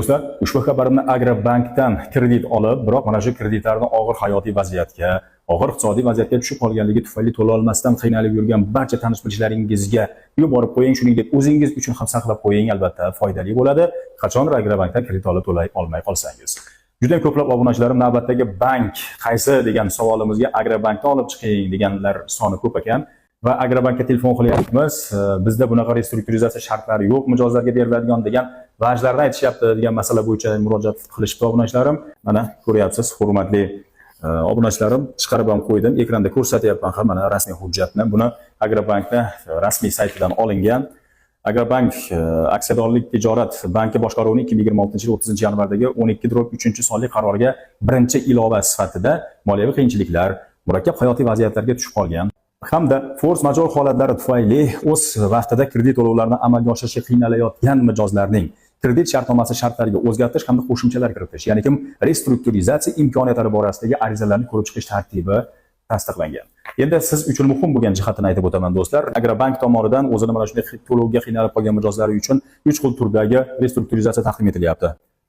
Do'stlar, ushbu xabarimni Agrobankdan kredit olib, biroq mana shu kreditlarni og'ir hayotiy vaziyatga, og'ir iqtisodiy vaziyatga tushib qolganligi tufayli to'la olmasdan qiynalib yurgan barcha tanish bilishlaringizga yuborib qo'ying, shuningdek o'zingiz uchun ham saqlab qo'ying, albatta foydali bo'ladi. Qachondir Agrobankdan kredit olib to'lay olmay qolsangiz. Juda ko'plab obunachilarim navbatdagi bank qaysi degan savolimizga Agrobankdan olib chiqing deganlar soni ko'p ekan. Va Agrobankka telefon qilyapmiz. Bizda bunaqa restrukturizatsiya shartlari yo'q, mijozlarga beriladigan degan vajlarni aytishyapti degan masala bo'yicha murojaat qilishibdi obunachilarim. Mana ko'ryapsiz, hurmatli obunachilarim, chiqarib ham qo'ydim, ekranda ko'rsatyapman ham mana rasmiy hujjatni. Buni Agrobankni rasmiy saytidan olingan. Agrobank aksiyadorlik tijorat banki boshqaruvining 2026 yil 30 yanvardagi 12/3 sonli qaroriga birinchi ilova sifatida moliyaviy qiyinchiliklar, murakkab hayotiy vaziyatlarga tushib qolgan hamda форс-мажор holatlari tufayli o'z vaqtida kredit to'lovlarini amalga oshirishga qiynalayotgan mijozlarning kredit shartnomasi shartlariga o'zgartirish hamda qo'shimchalar kiritish, ya'ni kim restrukturizatsiya imkoniyatlari borasidagi arizalarni ko'rib chiqish tartibi tasdiqlangan. Endi siz uchun muhim bo'lgan jihatini aytib o'taman, do'stlar. Agrobank tomonidan o'zini mana shunday to'lovga qiynalib qolgan mijozlari uchun 3 xil turdagi restrukturizatsiya taqdim etilyapti.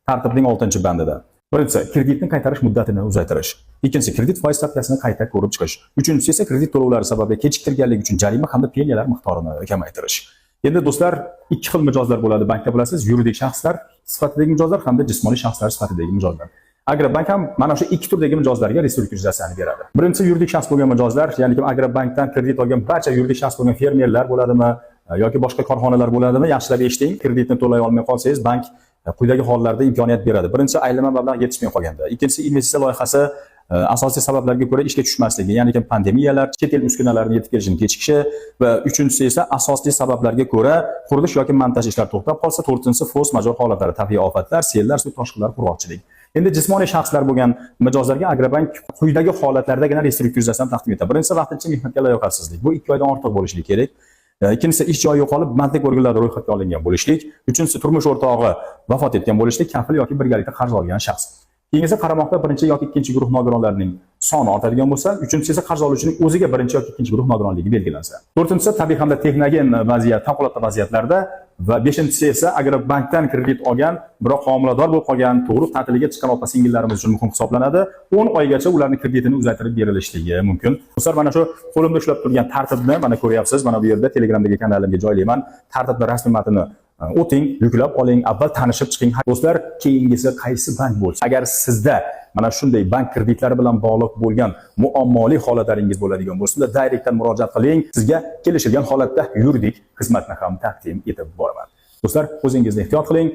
Tartibning 6-bandida. Birinchisi, kreditni qaytarish muddatini uzaytirish. Ikkinchisi, kredit foiz stavkasini qayta ko'rib chiqish. Uchinchisi esa kredit to'lovlari sababli kechiktirganlik uchun jarima hamda penyalar miqdorini kamaytirish. Endi do'stlar, ikki xil mijozlar bo'ladi bankda, bilasiz, yuridik shaxslar sifatidagi mijozlar hamda jismoniy shaxslar sifatidagi mijozlar. Agrobank ham mana shu ikki turdagi mijozlarga restrukturizatsiyani beradi. Birinchisi, yuridik shaxs bo'lgan mijozlar, ya'ni kim Agrobankdan kredit olgan barcha yuridik shaxs bo'lgan fermerlar bo'ladimi yoki boshqa korxonalar bo'ladimi, yaxshilab eshiting, kreditni to'lay olmay qolsangiz, bank quyidagi hollarda imkoniyat beradi. Birinchisi, aylanma mablag' yetishmay qolganda. Ikkinchisi, investitsiya loyihasi asosiy sabablarga ko'ra ishga tushmasligi, ya'ni kim pandemiyalar, chet el uskunalarining yetib kelishini kechikishi va uchinchisi esa asosli sabablarga ko'ra qurilish yoki montaj ishlari to'xtab qolsa, to'rtinchisi форс-мажор holatlari, tabiiy ofatlar, sellar, suv toshqinlari, qurg'oqchilik. Endi jismoniy shaxslar bo'lgan mijozlarga Agrobank quyidagi holatlardagina restrukturizatsiyani taqdim etadi. Birinchisi, vaqtincha mehnatga layoqatsizlik. Bu 2 oydan ortiq bo'lishi kerak. Ikkinchisi, ish joyi yo'qolib, bandlik organlarida ro'yxatga olingan bo'lishlik. Uchinchisi, turmush o'rtog'i vafot etgan bo'lishlik, kafil yoki birgalikda qarz olgan shaxs. Keyingisi, qaramoqda birinchi yoki ikkinchi guruh nogironlarining soni ortadigan bo'lsa, uchinchisi esa qarz oluvchining o'ziga birinchi yoki ikkinchi guruh nogironligi belgilansa. To'rtinchisi, tabiiy hamda texnogen vaziyat, favqulodda vaziyatlarda va beshinchisi esa Agrobankdan kredit olgan, biroq homilador bo'lib qolgan, tug'ruq ta'tiliga chiqqan opa singillarimiz uchun muhim hisoblanadi. 10 oygacha ularning kreditini uzaytirib berilishligi mumkin. Do'stlar, mana shu qo'limda ushlab turgan tartibni mana ko'ryapsiz. Mana bu yerda Telegramdagi kanalimga joylayman. Tartibni rasmiy matnini o'ting, yuklab oling, avval tanishib chiqing. Do'stlar, keyingisi qaysi bank bo'lsa, agar sizda mana shunday bank kreditlari bilan bog'liq bo'lgan muammoli holatlaringiz bo'ladigan bo'lsa, unda direktdan murojaat qiling. Sizga kelishilgan holatda yuridik xizmatni ham taqdim etib boraman. Do'stlar, o'zingizni ehtiyot qiling.